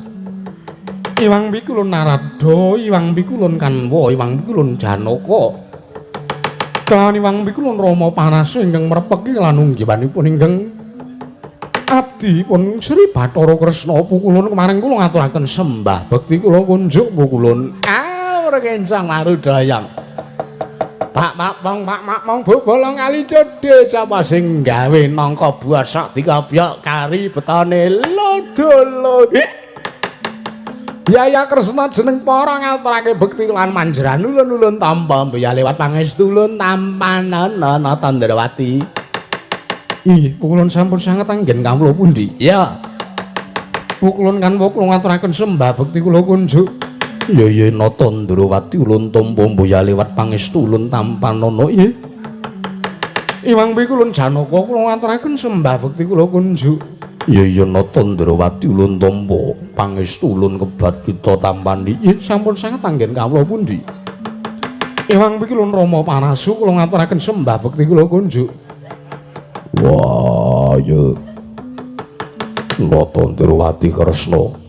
Iwang pikulun Narada, iwang pikulun Kanwa, iwang pikulun Janaka, kelawan iwang pikulun Rama Parasa ingkang mrepeki lan unggiwanipun ingkang abdi pun Sri Bathara Kresna pukulun kemarin kula ngaturaken sembah bekti kula kunjuk pukulun. Ah, kencang marudayang. Pak mak pong pak mak pong bobolong kali cedhe sapa sing gawe nangka buah sak dikopyok kari betone lodolo. Yaya Kresna jeneng para ngaturake bekti lan manjeran ulun-ulun tampa mbeya lewat pangestu ulun tampanana Nata Ndrawati. Inggih, pukulun sampun sanget anggen kawula pundi? Ya. Pukulun kanwa kula ngaturaken sembah bekti kula kunjuk. Ya ya Nata Ndrawati ulun tampa mboya liwat pangestu ulun tampanana. Iya. Iwang Pikulun Janaka kula ngaturaken sembah bekti kula kunjuk. Ya ya Nata Ndrawati ulun tampa pangestu ulun kebat kita tampani. Iya sampun sanget anggen kawula pundi. Iwang Pikulun Rama Parasu kula ngaturaken sembah bekti kula kunjuk. Wah ya Nata Ndrawati Kresna.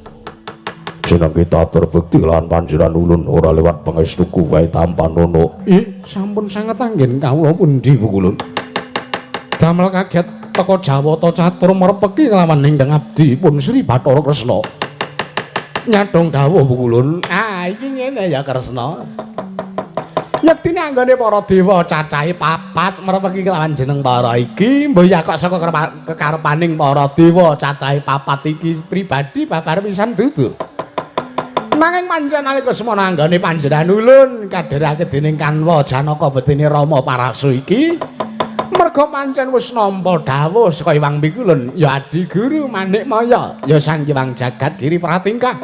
Jeneng kita atur bekti lan panjenengan ulun ora lewat pangestuku wae tampanana. Ih, sampun sanget anggen kawula pundi Pukulun. Damel kaget teka Jawata catur merpeki kelawan ingkang abdi pun Sri Bathara Kresna. Nyadong dawuh Pukulun. Ah, iki ngene ya Kresna. Yektine anggone para dewa cacahe papat merpeki kelawan jeneng para iki, mbuh ya kok saka kekarepaning para dewa cacahe papat iki pribadi babar pisan dudu. Nanging pancen nalika semono anggone panjenengan ulun kadherake dening Kanwa Janaka betine Rama Parasu iki merga pancen wis nampa dawuh saka Hyang Pikulun ya Adi Guru Manikmaya ya Sang Hyang Jagat Giri Pratingkah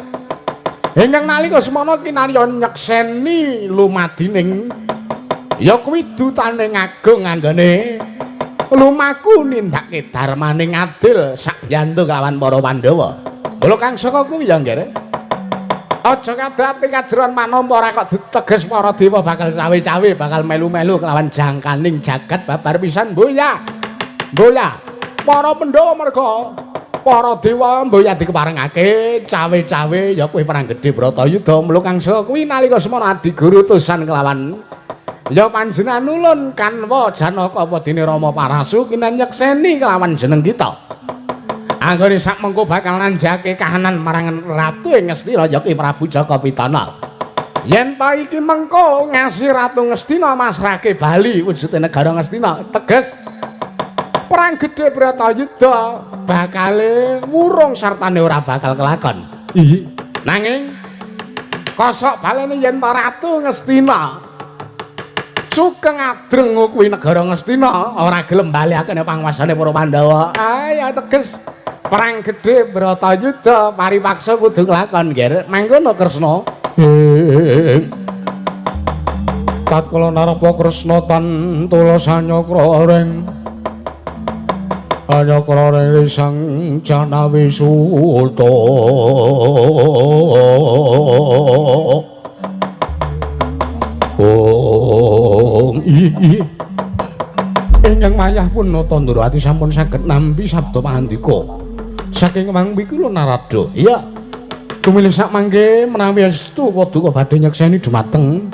ingkang nalika semono kinarya nyekseni lumadining ya kuwi dutaning agung anggone lumaku nindakake darmaning adil sakbiyantu kelawan para Pandhawa. Lha kang saka kuwi ya nggih. Aja kadhate kajeron manampa ora kok diteges para dewa bakal cawe-cawe bakal melu-melu kelawan jangkaning jagat babar pisan mboya. Mboya. Para Pandhawa merga para dewa mboya dikeparengake cawe-cawe ya kuwi perang gedhe Bratayuda mula kang saka kuwi nalika semono Adi Guru utusan kelawan ya panjenengan ulun Kanwa Janaka apa dene Rama Parasu kinan nyekseni kelawan jeneng kita. Anggone sak mengko bakal nanjake kahanan marang ratu ing Ngastina ya Ki Prabu Jaka Pitana. Yen ta iki mengko ngasi Ratu Ngastina masrahke bali wujude negara Ngastina, teges perang gedhe Bratayuda bakale wurung sartane ora bakal kelakon. Iya. Nanging kosok balene yen ta Ratu Ngastina sugeng adreng kuwi negara Ngastina ora gelem balekake panguwasane para Pandhawa. Ayo teges perang gedhe Bratayuda paripaksa kudu kelakon nggih. Mangkono Kresna. Tatkala narapa Kresna tan tulus anyakra ring anyakra ring Sang Janawi Suta. Oh, iya. Ingkang mayah pun Nata Ndrawati sampun saged nampi sabda pangandika saking Hyang Pikulun Narada. Iya. Tumilih sak mangke menawi estu paduka badhe nyekseni dumateng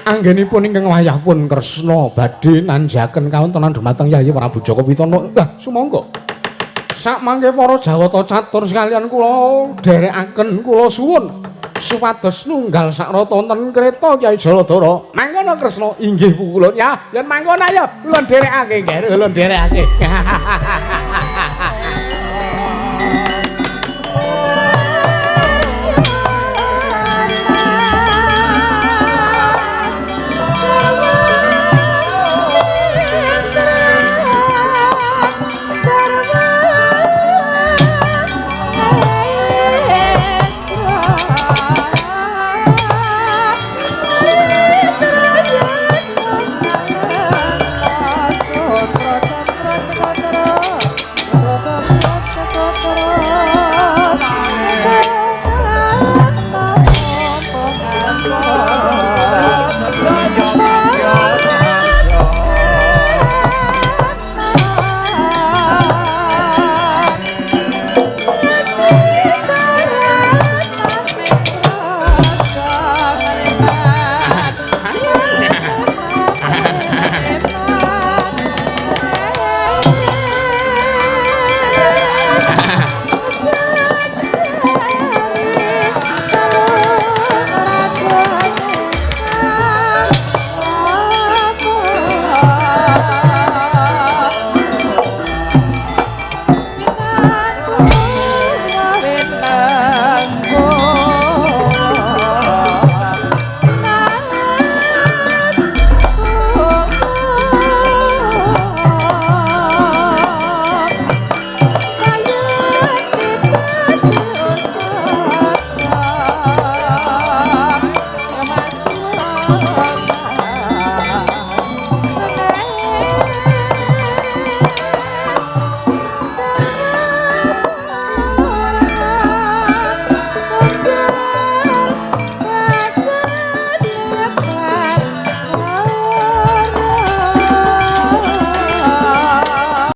anggenipun ingkang wayah pun Kresna badhe nanjaken kawontenan dumateng Yayi Prabu Jaka Pitana. Lah sumangga. Sak mangke para Jawata catur sekalian kula dherekaken kula suwun supados nunggal sakrata wonten kreta Kyai Jaladara. Mangkono Kresna. Inggih Pukulun. Ya, yen mangkono ayo ulun dherekake, nggih, ulun dherekake.